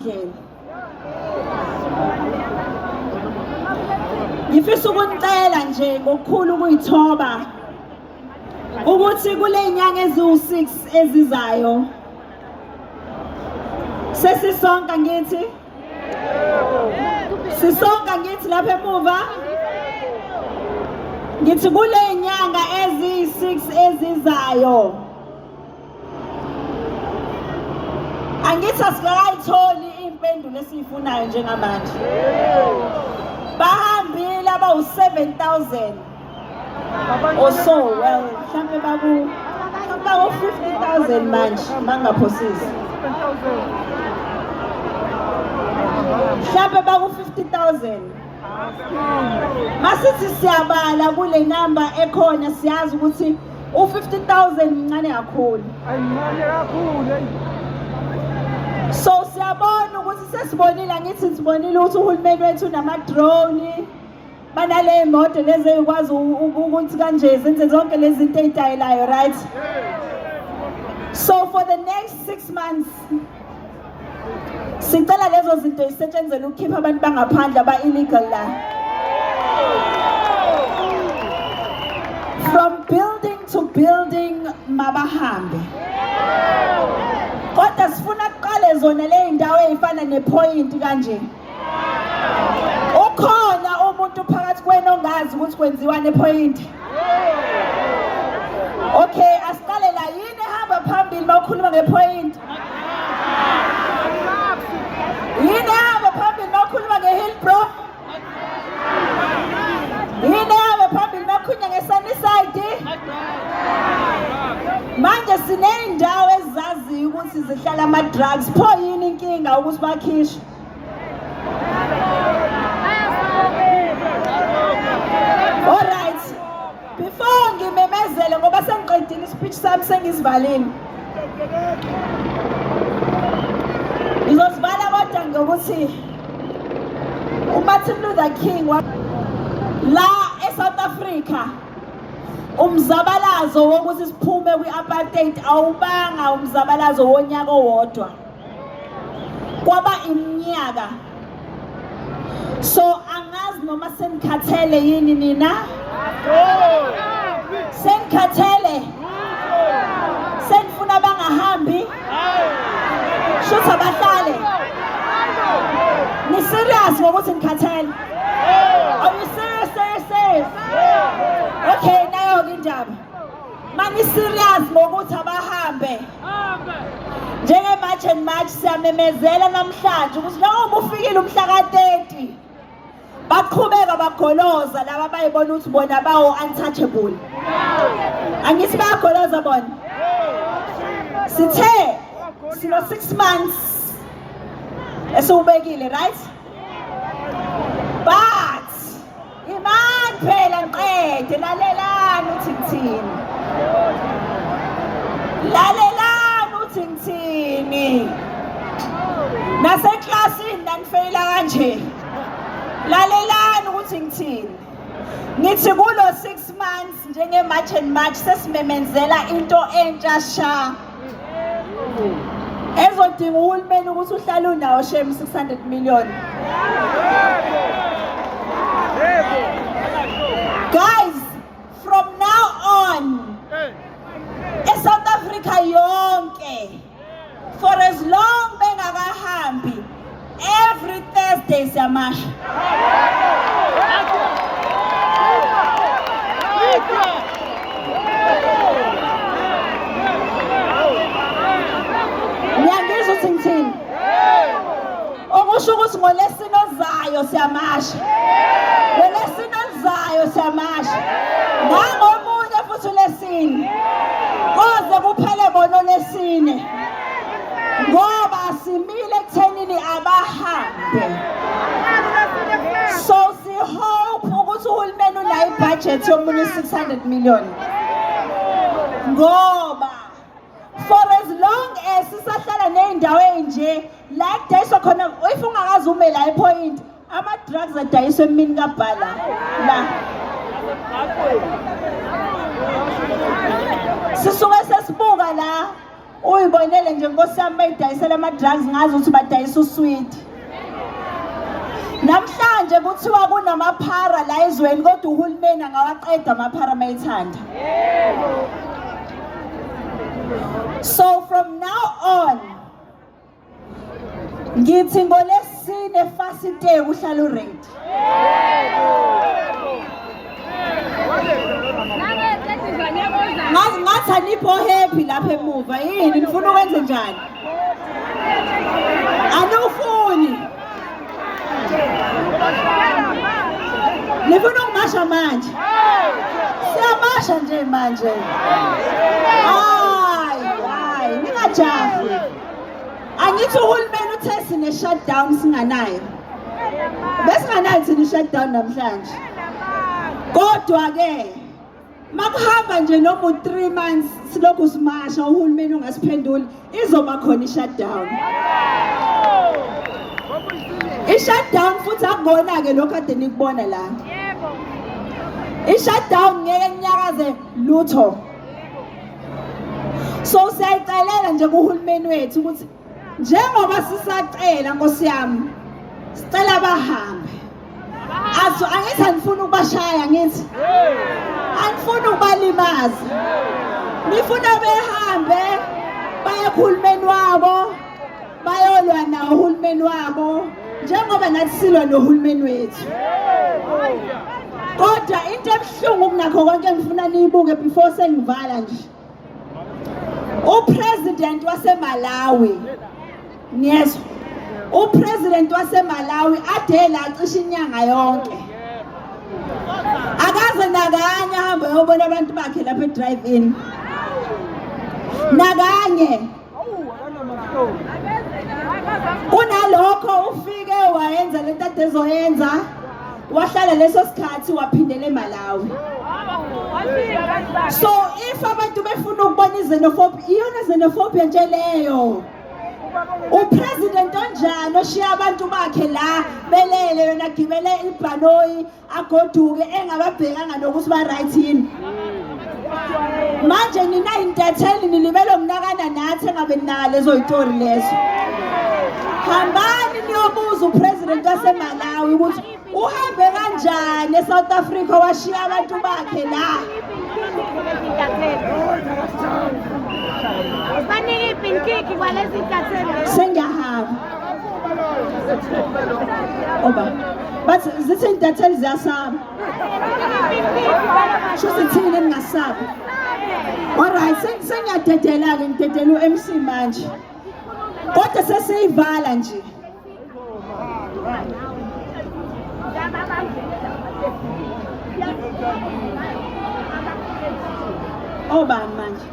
Ndlela. Ngifisa ukunicela nje ngokukhulu ukuyithoba ukuthi kule nyanga eziwu-6 ezizayo sesisonke ngithi sisonke ngithi lapha emuva ngithi kule nyanga eziyi-6 ezizayo Angithi asikakayitholi impendulo esiyifunayo njengamanje. Bahambile abawu-7000 or so, well mhlampe baku baku-50,000 manje mangingaphosisi. Mhlampe baku-50,000. Masithi siyabala kule namba ekhona siyazi ukuthi u-50,000 mncane kakhulu. Ayincane kakhulu eyi. So siyabona ukuthi sesibonile angithi sibonile ukuthi uhulumeni wethu unama-drone banale moto lezi eyikwazi ukuthi kanje zenze zonke lezi zinto ey'tayelayo right so for the next 6 months Sicela lezo zinto zisetshenzelwe ukukhipha abantu bangaphandle aba-illegal la. From building to building mabahambe. Kodwa sifuna kuqale zona le ndawo ezifana nepoint kanje. Ukhona umuntu phakathi kwenu ongazi ukuthi kwenziwa nepoint. Okay, asiqale la yini ehamba phambili mawukhuluma ngepoint? Yini ehamba phambili mawukhuluma ngeHillbrow? Yini ehamba phambili mawukhulunywa ngeSunnyside? Manje siney'ndawo ezizaziyo ukuthi zihlala ama-drugs, pho yini inkinga ukuthi bakhishwe? Alright. Before ngimemezele ngoba sengiqedile ispeech sami sengisivalile. Ngizosivala kodwa ngokuthi uMartin Luther King la eSouth Africa umzabalazo wokuthi siphume kwi-apartheid awubanga umzabalazo wonyaka owodwa. Kwaba iminyaka. So angazi noma senikhathele yini nina? Senikhathele? Senifuna bangahambi? Shuthi abahlale. Ni serious ngokuthi nikhathele? Are you serious, serious, serious? Okay, nayo ke indaba. Mani serious ngokuthi abahambe. Njenge-March and March siyamemezela namhlanje ukuthi njengoba ufikile umhla ka-30 baqhubeka bagoloza laba bayibona ukuthi bona bawo untouchable. Angithi bayagoloza bona. Sithe sino 6 months esiwubekile right? But Imani phela ngiqede lalelani uthi ngithini. Lalelani uthi ngithini. Naseklasini nanifeyila kanje. Lalelani ukuthi ngithini. Ngithi kulo 6 months njenge March and March sesimemenzela into entsha sha. Ezodinga uhulumeni ukuthi uhlale unawo shem 600 million. Guys, from now on eSouth Africa yonke for as long bengakahambi every Thursday siyamasha. Niyangizwa ukuthi ngithini? Okusho ukuthi ngolesine ozayo siyamasha. Ngolesine oluzayo siyamasha. Nangomunye futhi ulesine. Koze kuphele bona olesine. Ngoba simile ekuthenini abahambe. So si hope ukuthi uhulumeni unayo ibudget yomunye 600 million. Ngoba for as long as sisahlala ney'ndawo ey'nje la kudayiswa khona if ungakaze ume la epoint ama-drugs adayiswa emini kabhala la sisuke sesibuka la. Uyibonele nje nkosi yami bayidayisela ama-drugs ngazi ukuthi badayisa uswidi. Namhlanje kuthiwa kunamaphara la ezweni kodwa uhulumeni angawaqeda amaphara mayethanda. So from now on ngithi ngolesine fasite uhlala uready. Ngathi anipho happy lapha emuva yini nifuna ukwenze njani? Anufuni. Nifuna ukumasha manje? Siyamasha nje manje. Hayi, hayi, ningajahi. Angithi uhulumeni uthe sine shutdown singanayo. Besinganayo thina i-shutdown namhlanje. Kodwa ke makuhamba nje noma u-3 months silokhu simasha uhulumeni ungasiphenduli izoba khona i-shutdown. I-shutdown futhi akukona-ke lokhu kade nikubona la. I-shutdown ngeke kunyakaze lutho. So siyayicelela nje kuhulumeni wethu ukuthi njengoba sisacela nkosi yami sicela bahambe. Azo angithi anifuni ukubashaya ngithi anifuni ukubalimaza nifuna behambe baye kuhulumeni wabo bayolwa nawo uhulumeni wabo njengoba nathi silwa nohulumeni wethu. Kodwa into ebuhlungu kunakho konke engifuna niyibuke before sengivala nje, upresident waseMalawi, niyezwa, upresident waseMalawi adela cishe inyanga yonke akaze nakanye ahambe yobona abantu bakhe lapha e-drive-in nakanye. Kunalokho ufike wayenza lento ade ezoyenza, wahlala leso sikhathi waphindela eMalawi. So if abantu befuna ukubona i-xenophobia, iyona xenophobia nje leyo. Upresident onjani oshiya abantu bakhe la belele, yona agibele ibhanoyi agoduke engababhekanga nokuthi ba-right yini? Manje nina intatheli nilibele nginakana nathi engabe ninaka lezo yitori lezo. Hambani niyobuza upresident waseMalawi ukuthi uhambe kanjani eSouth Africa washiya abantu bakhe la. Banike ipinkiki kwalezi ntatheli. Sengiyahamba. Oba bathi zithi intatheli ziyasaba. Sho sithini eningasabi? Alright, sengiyadedela-ke, ngidedela u-MC manje. Kodwa sesiyivala nje. Obani manje?